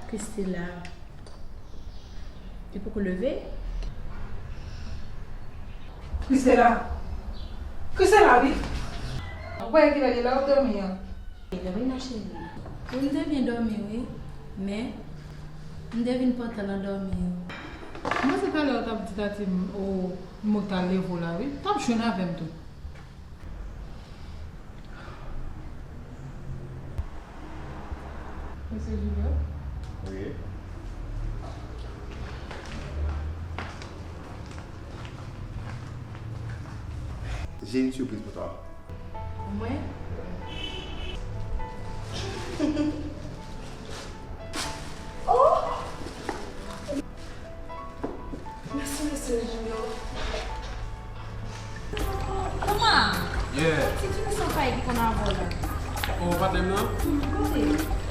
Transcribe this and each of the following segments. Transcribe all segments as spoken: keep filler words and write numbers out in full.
Christela, li poko leve? Christela! Christela, wi! Ou pa wè kilè l ye la, w ap dòmi an? Leve nan cheri. Wi, m te byen dòmi, wi. Men, m te vin pantan nan dòmi an. Mwen se talè w t ap di Tati m, o, m t al leve w la, wi. T ap jwenn avè m tou. Mesye Julio? Wi. J'ai une surprise pour toi. Mwen? Oh! Mèsi, mesye Julio. Kòman? Yeah. Ti Jimmy san fay ki konn avè w la. Oh, patnè m nan? Hmm, kote?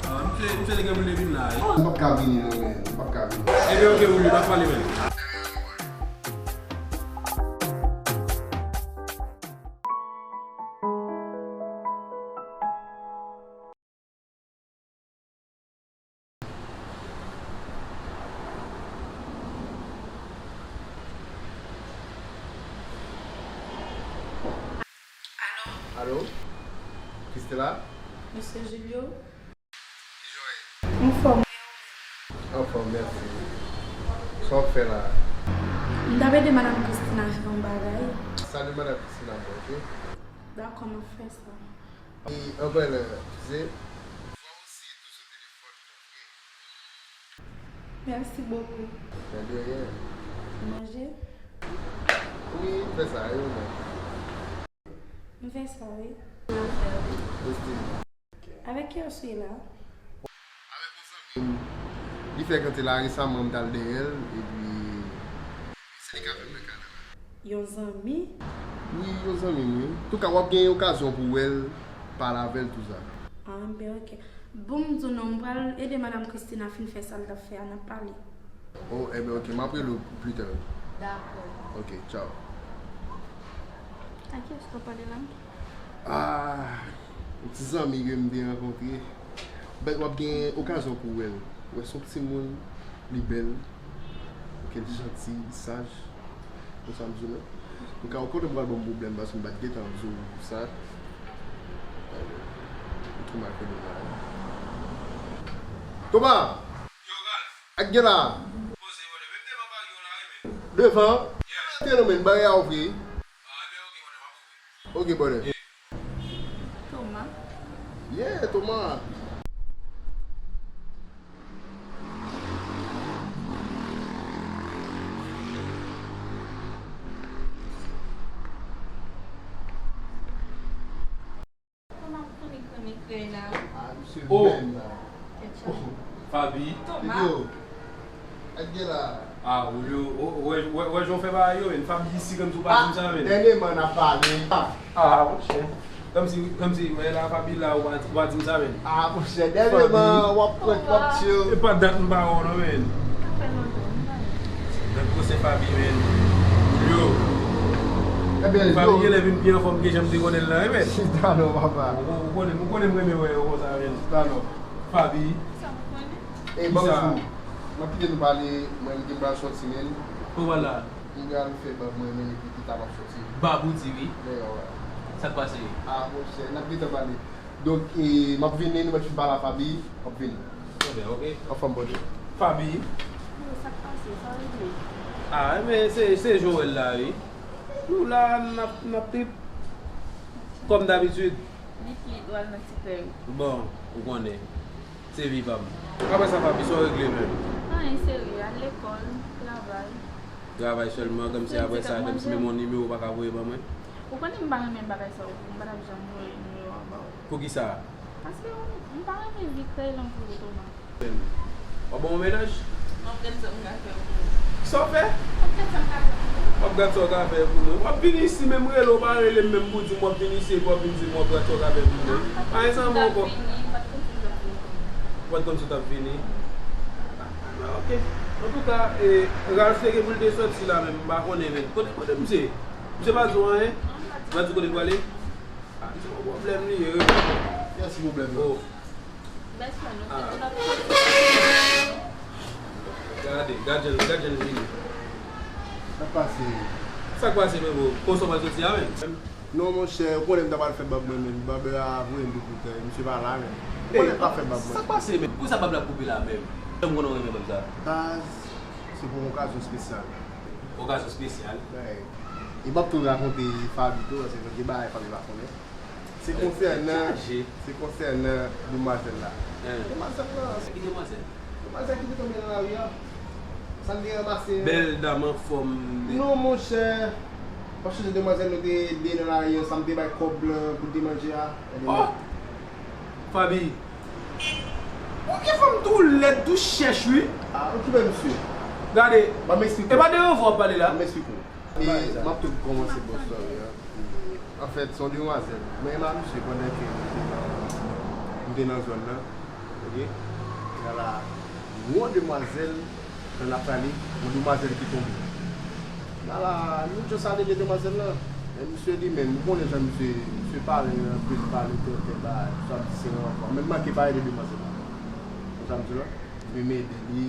Ah, misye, misye te gen pou l te vin la, wi. Oh. M p ap ka vini, non, men. M p ap ka vini. Ebyen, ok, Julio, n ap pale, men. Alo? Alo? Christela? Mesye Julio? Kijan w ye? Anfòm. Anfòm, mèsi. Sa w ap fè la? M t ap ede Madanm Christina fè yon bagay. Salye Madanm Christina pou mwen, ok? Dakò, m ap fè sa. E, anpè lè, tu sais, vwa w osi dous o telefòn, mon frère. Merci beaucoup. Men de rien. Manje? Wi, m fè sa, e ou menm? M fè sa, wi. M ap fè, wi. Oste. Avèk ki w sou la? Avèk yon zanmi m. Li frekante la resaman, m t al dèyè l, epi se li k ap fè m nan kay la. Yon zanmi? Wi, yon zanmi m, wi. Touka, w ap gen okazyon pou w wè l, pale avè l, tou sa. Ah, ben, ok. Bon, m di w non, m pral ede Madanm Christina fin fè sa l t ap fè a, n ap pale. Oh, ebyen, ok, m ap rele w pita. Dakò. Ok, tchao. A kiyès w t ap pale la? Ah, yon ti zanmi ke m te rankontre. But w ap gen okazyon pou w wè l. Ou wè, se yon timoun, li bèl, ke l janti, li saj. Konsa m di w, non? Ou ka, ou konnen m pral ban m pwoblèm paske m pa t gentan di w sa. Ou tou mal fè devan. Toma! Yo, Ralph. Ak gen la. Poze, brother. Menm devan bagay yo la, wi, men. Devan? Yeah. Antre non, men, bagay a ouvri. Ah, ebyen, ok, brother, m ap ouvri. Ok, brother. Yeah. Toma. Yeah, Toma. Kòman pou konik konik krèy la? Ah, misye menm la. Fabi. Toma. Yo. Ak gen la. Ah, ou yo, ou, ou wè, ou wè, ou wè jan w fè bagay yo, men. Fabi isi, kòmsi w pa di m sa, men. Dènyèman, n ap pale. Ah, monchè. Kòmsi, kòmsi, wè la, Fabi la, ou pa, ou pa di m sa, men. Ah, monchè, dènyèman, w ap prank, w ap chill. E pa dat m pa wè w, non, men. Sa fè lontan, m pa wè. Donk, ou se Fabi, men. Yo. Ebyen, Fabi yo. Genlè vin pi anfòm ke jan m te konnen l lan, wi, men. Chita non, papa. Ou, ou konnen, ou konnen m renmen wè yo konsa, men. Chita non. Fabi. Sa m konnen. Ey, bonjou. M ap kite nou pale, mwen, m gen pral sòti, men. Pou wala. M pral fè bab mwen, men, epi pita m ap sòti. Bab ou di, wi? Dèyè, wè. Sa k pase? Ah, monchè, n ap gentan pale. Donk, e, m ap vini, nou mèt fin pale a Fabi, m ap vini. Ebyen, ok. Anfòm, brother. Fabi. Yo, sa k pase? Sa regle? Ah, men se, se Joël la, wi. Nou la, n ap, n ap trip. Kòm dabitid. Li pli dwòl nan ti frè yo. Bon, ou konnen. Se vi pa m. Apre sa, Fabi, sa w regle menm? Anyen serye, al lekòl, travay. Travay sèlman, kòmsi apre sa, kòmsi menm yon nimewo w pa ka voye ban mwen? Ou konnen m pa renmen bagay sa yo, m pa t ap janm voye nimewo a ba w. Poukisa? Paske m pa renmen vi krèy lan pou ou, Toma. W ap ban m yon mennaj? M ap gad sa m ka fè pou ou. Sa w fè? M ap gad sa m ka fè pou ou. W ap gad sa w ka fè pou mwen. W ap vin isi, menm rele w pa rele m, menm pou di m w ap vin isi, epi w ap vin di m w ap gad sa w ka fè pou mwen. Pa gen sa ankò. M pa t konn si w t ap vini. Ou pa t konn si w t ap vini? Ah, ok. Antouka, e, Ralph te gen pou l te sòti la menm, m pa konnen, men. Kote, kote misye? Misye pa di w anyen? Non, li pa di m anyen. Li pa di w kote l prale? Ah, misye gon pwoblèm li ye, wi. Kiyès ki pwoblèm nan? Oh. Bèsè, nou, ah, se tout ap soti. Gad jan, gad jan l vini. Sa k pase? Sa k pase, men bro? Konsa w pral soti a menm? Non, monchè, ou konnen m ta pral fè bab mwen menm. Bab la voye m depi tè, misye pa la menm. Ou konnen m pa fè bab mwen. Sa k pase, men? Poukisa bab la koupe la menm? Jan m konnen w renmen bab sa. Baz, se pou yon okazyon espesyal. Okazyon espesyal? Wi. E m ap tou rakonte Faby tou, paske gen bagay Faby pa konnen. Se konsènan, se konsènan demwazèl la. Demwazèl la. Ki demwazèl? Demwazèl ki te tonbe nan lari a. Sa l te ranmase. Bèl dam anfòm. Non, monchè. W ap sonje demwazèl nou te ede nan lari a, sa m te bay kòb lan pou l te manje a. Oh! Faby. Ou gen fanm tou lèd, tou chèch, wi. Ah, okipe misye. Gade. Ban m eksplike w. E pa de revwa w ap pale la. Ban m eksplike w. E m ap tou kòmanse bon story an. Anfèt, se yon demwazèl. Mwen renmen misye pandan ke m te nan, m te nan zòn nan. Oke? Ala, yon demwazèl nan n ap pale, yon demwazèl ki tonbe. Ala, nou just ale de demwazèl lan. Men misye li menm, ou konnen jan misye, misye pale anpil, pale tenten bagay, sa di se yon anfan. Men m manke pale de demwazèl la. Ou sa m di la? Men m ede li,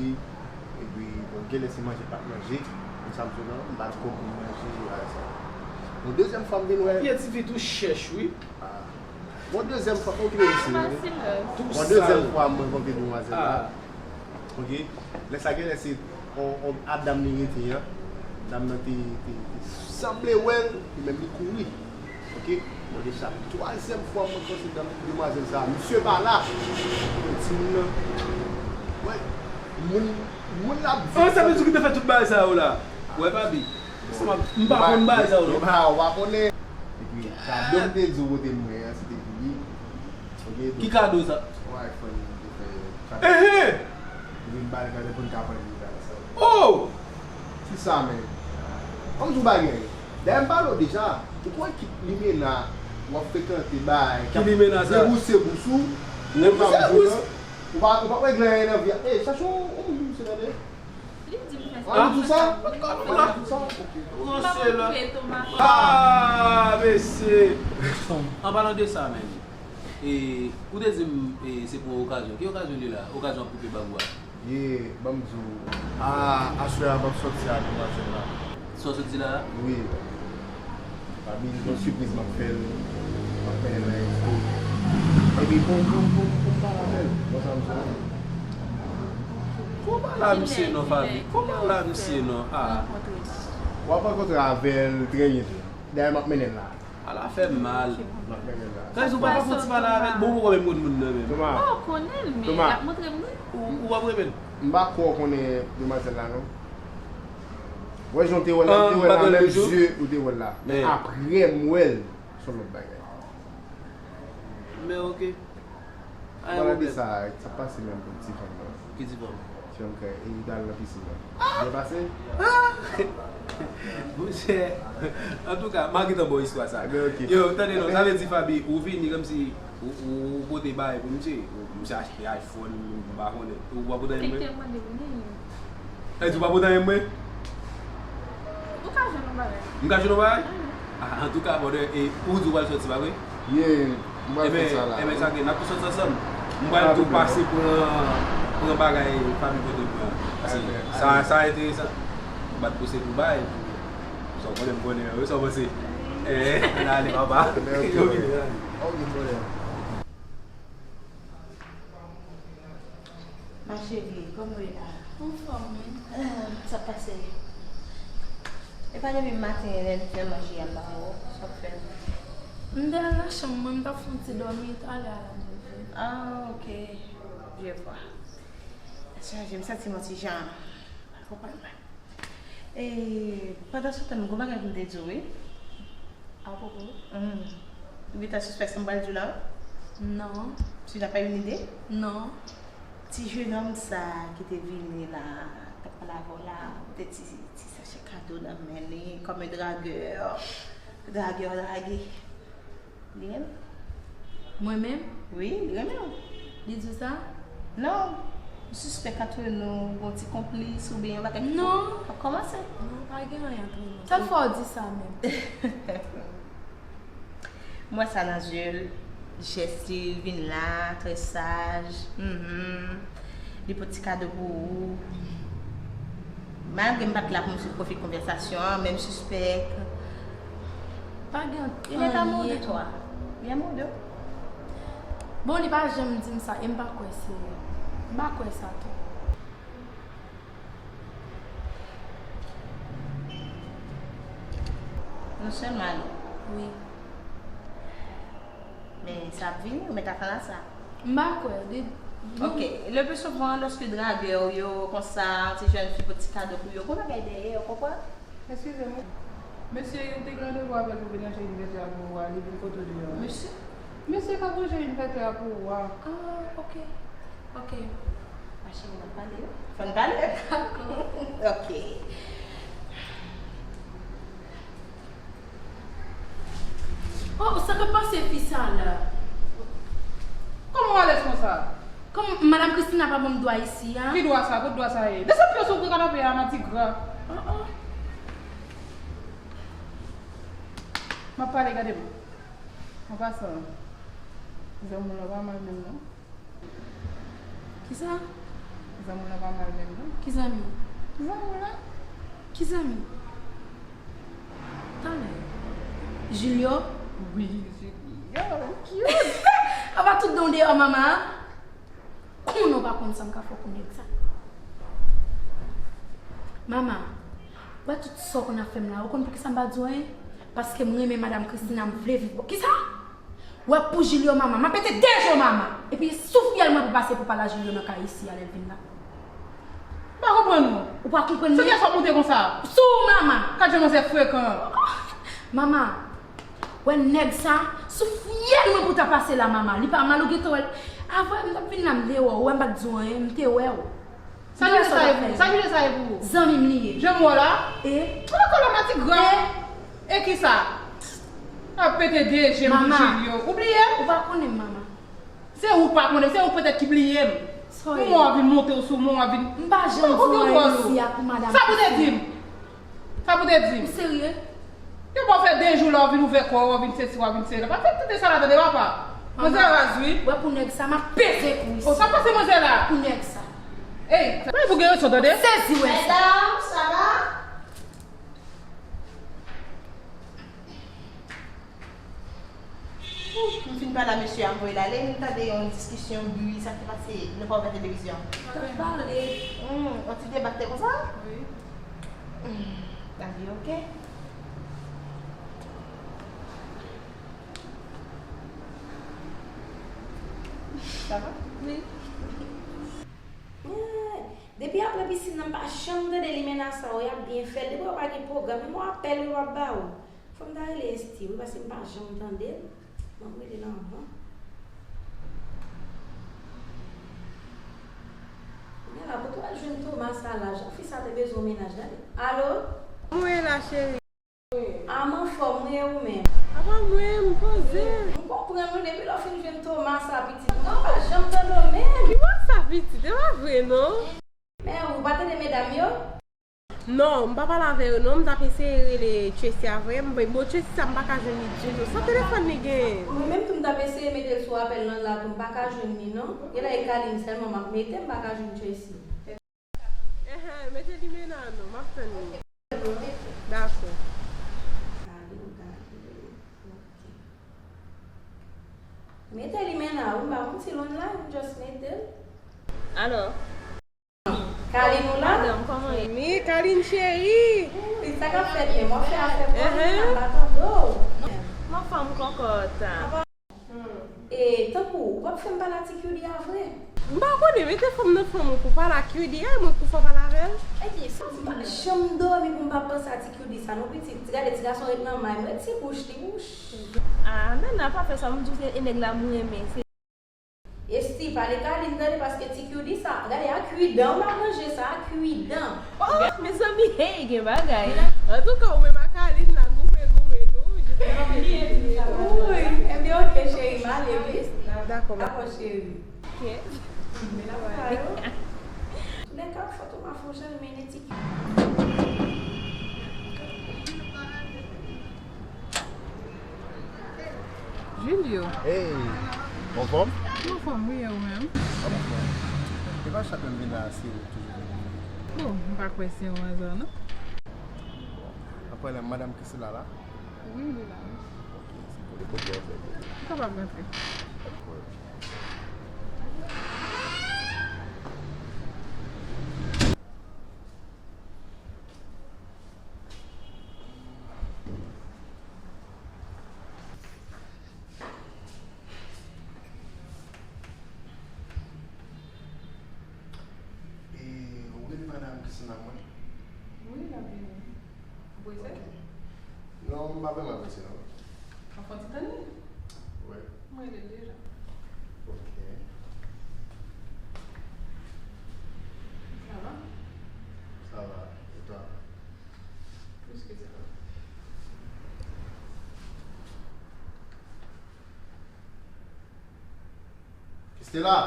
epi, bon, genlè se manje l pa t manje, men sa m di w lan, m ba l kòb pou l manje, bagay sa. Bon, dezyèm fwa m vin wè. Pye ti fi tou chèch, wi. Ah. Bon, dezyèm fwa, okipe misye, wi. Bon, dezyèm fwa mwen rankontre demwazèl la. Ah. Oke. Lè sa genlè se on, on, a dam li rete an. Dam nan te, te, te sanble wè l, li menm li kouri. Oke? Mwen deja twazyèm fwa mwen konsi dam, demwazèl sa a. Misye pa la. Mwen di moun nan. Wè, moun, moun la. An, sa vle di ou ki te fè tout bagay sa yo la? Wè, Faby. M pa konn bagay sa yo, non. Ou pa konnen. Epi, kado m te di w kote m mwen an, se te pou li. Oke, donk. Ki kado sa? Yon iPhone m te fè. Ehe! Li vin ba li kado pou n ka pran li bagay sa. Oh! Se sa menm. Ban m di w bagay. Dayè m pale w deja. Ou konn ki limena w ap frekante bay, ki ap debouse bous ou, ou pa, ou pa regle anyen nan vi a. Ey, chache yon, yon moun misye tande. Li di m fè sa. Ah, li di w sa? Li di w sa? Ok. Ou ranse la. Ah, mesye. An palan de sa menm, e, ou te di m, e, se pou yon okazyon. Ki okazyon li la? Okazyon ap koupe bab ou a? Ye, ban m di w, a, aswè a m ap sòti a demwazèl la. Sa w sot di la a? Wi. Faby, gon sipriz m ap fè l. M ap mennen l nan resto. Epi pou, pou, pou, pou m pale avè l. Bon, sa m sot. Kòman la misye non, Faby? Kòman la misye non? Ah. W ap rankontre avè l trè byento. Dayè, m ap mennen l la. Ala fè m mal. M ap mennen l la. Sa vle di ou pa ka fè yon ti pale avè l? Bon, ou poko menm konn moun nan menm. Toma. Oh, konnen l, men l ap montre m li. Ou, ou p ap renmen l? M pa kwè w konnen demwazèl la, non. Wè jan w te wè l la, ou te wè l nan menm zye ou te wè l la. Men apre m wè l, se yon lòt bagay. Men oke. Pale de sa, sa pase menm pou ti fanm nan. Ki ti fanm? Ti fanm kay, e li t al nan pisin nan. Byen pase? Monchè, antouka, m a gentan ba w istwa sa. Ebyen, oke. Yo, tande non, sa vle di Faby, ou vini kòmsi ou, ou, ou pote bagay pou misye. Ou, misye achte iPhone, m pa konnen. Ou pa pote anyen pou mwen? Sa vle di ou pa pote anyen pou mwen? Ou ka jwenn yon bagay. M ka jwenn yon bagay? Ah, antouka, brother, e ou di w pral sòti, pa vre? Yeah, m pral fè sa la. Ebyen, sa gen, n ap tou sòti ansanm. M pral tou pase pran, pran bagay Faby pote pou mwen. Paske sa, sa enteresan. M bat pou se pou bay. Sa w konnen, m konnen, wi, sa w panse? Eh, ann ale, papa. Ok, ok. Ma chérie, kòman w ye la? Anfòm, wi. Ah, sa k pase? E pa depi maten lè m fè manje a m pa wè w, sa w ap fè? M te al nan chanm mwen, m t ap fè yon ti dòmi, talè a la m rive. Ah, ok. Je vois. Sa chaje, m santi m yon ti jan. Pa konprann mwen. E, pandan se tan, m gon bagay pou m te di w, wi. Apwopo? Hmm. Ou gentan sispèk sa m pral di w la, wi? Non. Tu n'as pas une idée? Non. Ti jenòm sa ki te vini la, t ap pale avè w la, ou te ti, ti sachè kado nan men li, comme un dragueur. Dragueur, dragué. Li renmen w? Mwen menm? Wi, li renmen w. Li di w sa? Non. M sispèk antre nou gon ti konplis oubyen yon bagay ki ap kòmanse. Non, pa gen anyen antre nou. Sa k fè w di sa menm? M wè sa nan zye l. Jès li, l vin la, trè saj. Mhm. Li pote ti kado pou ou. Malgre m pa t la pou m swiv konfi konvèsasyon an, men m sispèk. Pa gen anyen. Il est amoureux de toi. Li amoureux de ou. Bon, li pa janm di m sa, e m pa kwè se, m pa kwè sa tou. Nou sèlman ale. Wi. Men sa ap vini, ou mèt atann a sa. M pa kwè. Ok. Le plus souvent, lòske dragè w yo, konsa, yon ti jèn fi pote ti kado pou yo, gon bagay dèyè, ou konprann? Eskize m. Mesye, ou te gen randevou avè l pou vin ranje invètè a pou ou a, li vin kote w deyò a. Mesye? Mesye k ap ranje invètè a pou ou a. Ah, ok. Ok. Ma cheri, n ap pale, wi. Fò n pale. Dakò. Ok. Oh, sa k ap pase fi sa la? Kòman w alèz konsa? Kòman Madanm Christina pa ban m dwa isi a? Ki dwa sa? Kot dwa sa ye? Desann pye w sou kanape a, matigra. Oh, oh. M ap pale, gade m. An pasan, zanmi w lan pa mal menm non. Kisa? Zanmi w lan pa mal menm non. Ki zanmi? Zanmi w lan. Ki zanmi? Talè. Julio? Wi, Julio, cute. Apa tout dan w deyò, mama. Konnen w pa konn sa m ka fè pou nèg sa. Mama, wè tout sa w konn ap fè m la, ou konn poukisa m pa di w anyen? Paske m renmen Madanm Christina, m vle viv pou. Kisa? Wè pou Julio, mama, m ap pete de je w, mama. Epi sou fyèl mwen pou pase pou pale a Julio nan kay isi a lè l vin la. M pa konprann ou. Ou pa konprann mwen? Sou kiyès w ap monte konsa? Sou ou, mama. Gad jan manzè frekan. Mama, wè nèg sa, sou fyèl mwen pou ta pase la, mama. Li pa mal, ou gentan wè l. Avan m t ap vin la, m te wè w, ou wè m pa t di w anyen, m te wè w. Sa Julio sa ye pou ou? Sa Julio sa ye pou ou? Zanmi m li ye. Jan m wè w la? E? Ou nan kòlò matigra. E? E kisa? Ap pete de je m pou Julio. Ou bliye m? Ou pa konnen m, mama. Se ou k pa konnen, se ou petèt ki bliye m. Mwen w ap vin monte w sou mwen, w ap vin. M pa janm di w anyen isi a pou madanm. Sa pou te di m? Sa pou te di m? Ou serye? Yon bò fè de jou la w vin ouvè kò w, w vin sesi, w vin sela. Pa fè tande sa la tande papa. Manzè raz wi. Wè pou nèg sa, m ap peze kou isi. O, sa pase manzè la? Pou nèg sa. Ey, sa pou gen rezon tande. Sezi wè sa. Medam, sa va? Ouf, m fin pale a mesye a, m voye l ale, m tande yon diskisyon, bri, sa k te pase, nou pa ouvè televizyon. N ap pale. Hmm, yon ti deba k te konsa? Wi. Hmm, lavi oke? Sa va? Wi. Ay, depi apre pisin nan, m pa janm tande limena sa yo, y ap byen fè l. Depi w pa gen pwogram, menm yon apèl yo p ap ba ou. Fò m ta rele Esthi wi, paske m pa janm tande l. Fò m rele l anvan. Kounye a la, kote w al jwenn Thomas sa la? Jan fi sa te bezwen yon mennaj, gade. Alo? Mwen la, cheri. A m anfòm wi, e ou menm? Apa mwen, m poze. M konprann wi, depi lè w fin jwenn Thomas sa, pitit, m pa janm tande w menm. Ki bò sa, pitit? E pa vre non. Men ou pa tande medam yo? Non, m pa pale avè yo non, m t ap eseye rele Tracy a vre, m, bon, Tracy sa m pa ka jwenn li ditou. Sa telefòn li genyen? Mwen menm tou m t ap eseye mete l sou apèl lan la tou, m pa ka jwenn li non. Genlè e Kaline sèlman m ap mete, m pa ka jwenn Tracy. Enhen, mete limena non, m ap tann li. Dakò. Mete limena wi, m pa konn si l online, m just mete l. Alo. Kaline ou la? Madanm, kòman ye? Ni Kaline cheri. Wi, sa k ap fèt menm? W ap fè afè pou ou, m pa tande w. M anfòm kòkòt. E, tankou, ou p ap fè m pale a Ti Q D a vre? M pa konnen, mete fanm nan fanm ou pou pale a Q D a, mwen pou fè pale avè l. Ebyen, sa m pa janm dòmi pou m pa panse a Ti Q D sa non, pitit. Ti gade ti gason ret nan may mwen, ti bouch li, wouch. A, nana, pa fè sa, m di w se e nèg la m renmen, se Esthi, pale Kaline tande, paske Ti Q D sa, gade, a kwidan w ap manje sa, a kwidan. Oh, mezanmi, hey, gen bagay. Antouka, ou menm ak Kaline la, goumen, goumen, nou. Wi, ebyen, oke, cheri, m ale, wi. Dakò, ma. Dakò, cheri. Oke. Toulèka, fò tou m a fè yon jan mennen Ti Q D. Julio. Hey, ou anfòm? Mwen anfòm, wi, e ou menm? Mwen anfòm. E pa chak lè m vin la, se ou toujou vin. Bon, m pa kwè se yon aza, non. Bon, apre la, madanm Christela la? Wi, li la, wi. Ok, se pou li pou byen fè. Ou kapab rantre. E ou gen madanm Christela mwen? Wi, l ap vini. Ou prese? Ok. Non, m pa vrèman prese, non. Ou fè ti tann li? Wi. Mwen rele l deja. Ok. Sa va? Sa va. E twa? Plis ke sa. Christela!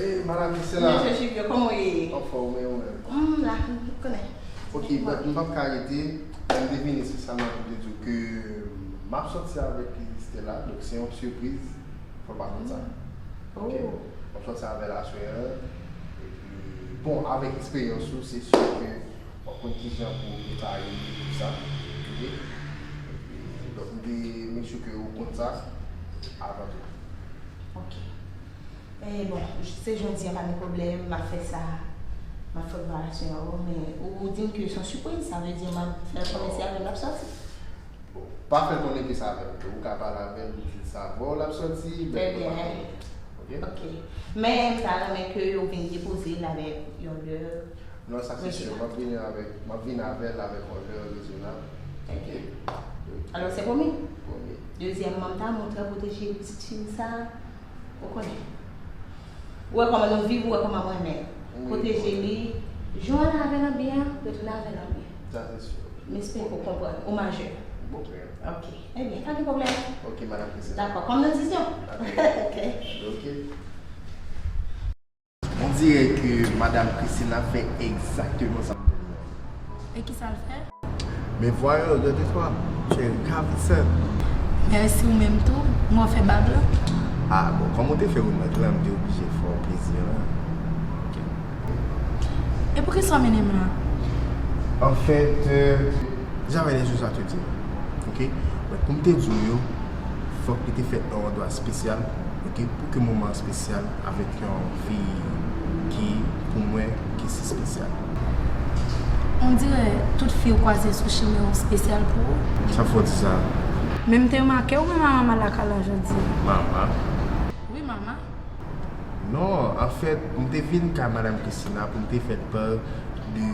Ey, madanm Christela! Mesye Chivyo, kòman w ye? Anfòm, e ou menm? M la, ou konnen. Ok, bon, m p ap ka rete. Lè m te vin isit, sa m te di w ke m ap sòti avèk Christela, donk se yon sipriz. Fò l pa konn sa. Ok. Oh. M ap sòti avè l aswè a. Epi, bon, avèk eksperyans ou, se si ke w ap konn kijan pou w repare li, tout sa. Ok? Epi, donk, m te make sure ke ou konn sa avan tou. Ok. E bon, se jodi a, pa gen pwoblèm, m ap fè sa. M ap fè preparasyon yo, men ou di m ke se yon sipriz, sa vle di m ap fè l konnen se avè m l ap sòti. Bon, pa fè l konnen ke se avè m tou. Ou ka pale avè l, ou di l se avè w l ap sòti, men... Trè byen, ok. Ok? Ok. Men m ta renmen ke ou vin depoze l avèk yon lè. Non, sa se si. M ap vini avèk, m ap vini avè l avèk yon lè rezonab. Ok. Ok? Alò, se pwomi? Pwomi. Dezyèmman, m ta renmen w trè pwoteje pitit fi m sa. Ou konnen. Ou wè kòman nou viv, ou wè kòman mwen renmen l. Wi, wi. Pwoteje li. Jwenn avè l an byen, retounen avè l an byen. Sa se si. M espere ke w konprann. Ou majè. Bon, byen. Ok. Ebyen, pa gen pwoblèm. Ok, madanm Christela. Dakò. Kòm nan dizon. Dakò. Ok. Ok. On dirait que madanm Christela fè egzakteman sa m te di. E kisa l fè? Mais voyons, regarde-toi, tu es ravissante. Mèsi, ou menm tou, mwen fè bag la. Ah, bon, kòm ou te fè remake la, m te oblije fè w plezi la. Ok. E poukisa w mennen m la? En fait, euh, j'avais des choses à te dire. Ok? Mwen, pou m te di w yo, fòk li te fèt nan yon andwa espesyal, ok, pou ke moman an espesyal avèk yon fi ki, pou mwen, ki si espesyal. On dirait tout fi ou kwaze sou chimen w espesyal pou ou. Sa fè w di sa? Men m te remake ou gen mama lakay la jodi. Mama? Wi, mama. Non, anfèt, m te vin kay madanm Christela pou m te fè l pa de,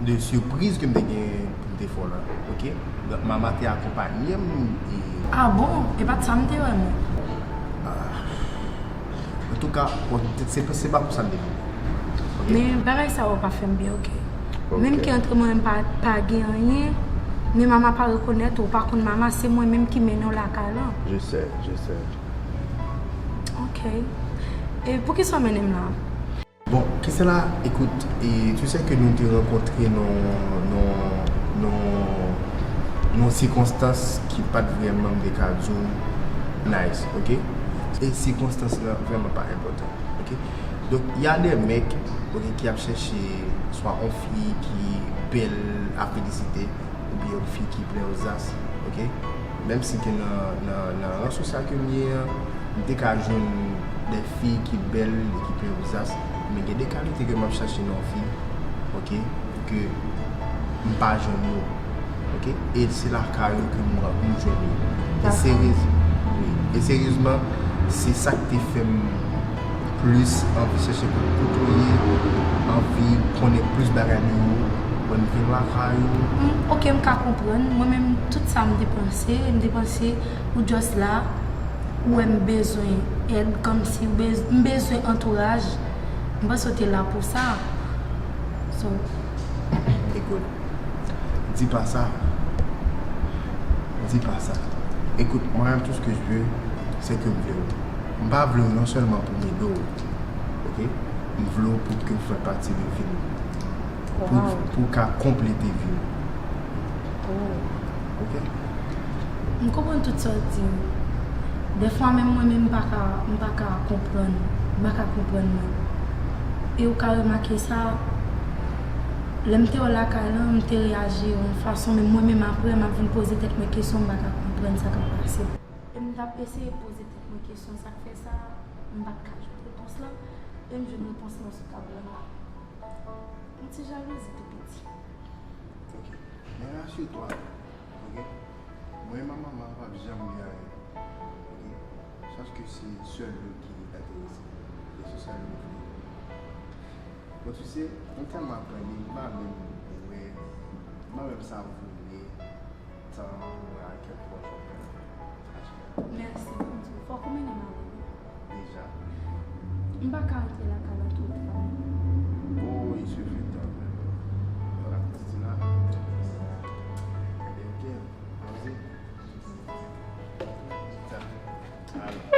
de sipriz ke m te gen pou m te fè w la, ok? Donk, mama te akonpanye m e... Ah bon? E pa t sa m te wè, mwen. Ah. Antouka, bon, se, se pa pou sa m te vini. Ok? Men bagay sa yo pa fè m byen, ok? Ok. Menm ke antre mwen menm pa, pa gen anyen, men mama pa rekonèt ou, ou pa konn mama, se mwen menm ki mennen w lakay lan. Je sais, je sais. Ok. E poukisa w mennen m la? Bon, Christela, écoute, e, tu sais que nou te rankontre nan, nan, nan, nan sikonstans ki pa t vrèman, m te ka di w, nice, ok? E sikonstans lan vrèman pa enpòtan, ok? Donk, y a des mecs, ok, ki ap chèche swa yon fi ki bèl a felisite, oubyen yon fi ki plen ozas, ok? Menm si ke nan, nan, nan rans sou sa ke m ye an, m te ka jwenn de fi ki bèl e ki plen ozas, men gen de kalite ke m ap chache nan yon fi, ok, ke m pa jwenn yo, ok? E se lakay yo ke m, m jwenn yo. E seryez-, wi. E seryezman, se sa k te fè m plis anvi chèche kote w ye, anvi konnen plis bagay de ou, konn vin lakay ou. Mm, ok, m ka konprann. Mwen menm, tout sa m te panse, m te panse ou just la, ou wè m bezwen èd, kòmsi ou bez-, m bezwen antouraj. M panse w te la pou sa. So. Écoute, dis pas ça. Dis pas ça. Écoute, moi, tout ce que je veux, c'est que m vle w. M pa vle w non sèlman pou m ede w, ok? M vle w pou ke w fè pati de vi m. Pou, pou w ka konplete vi w. Oh. Ok? M konprann tout sa w di m. Dèfwa menm mwen menm m pa ka, m pa ka konprann, m pa ka konprann mwen. E ou ka remake sa, lè m te wè w lakay lan, m te reyaji yon fason, men mwen menm apre, m ap vin poze tèt mwen kesyon, m pa ka konprann sa k ap pase. E m t ap eseye poze tèt mwen kesyon, sa k fè sa, m pa t ka jwenn repons lan, e m jwenn repons lan sou tab lan la. Yon ti jalouzi tou piti. Ok. Men rassure-toi, ok? Mwen e manman m p ap janm gen anyen. Ok? Sache ke se sèl nou ki enterese. E se sèl nou ki. Bon, tu sais, mwen tèlman ap tande, m pa menm wè, m pa menm savure tan mwen ak kèk pwòch mwen. Mèsi, Bondye. Fòk ou mennen m avè w. Deja. M pa ka antre lakay la twòp ta. Oh, il se fait tard, même. Voilà, Christina. Ebyen, ok. Vas-y. Allez.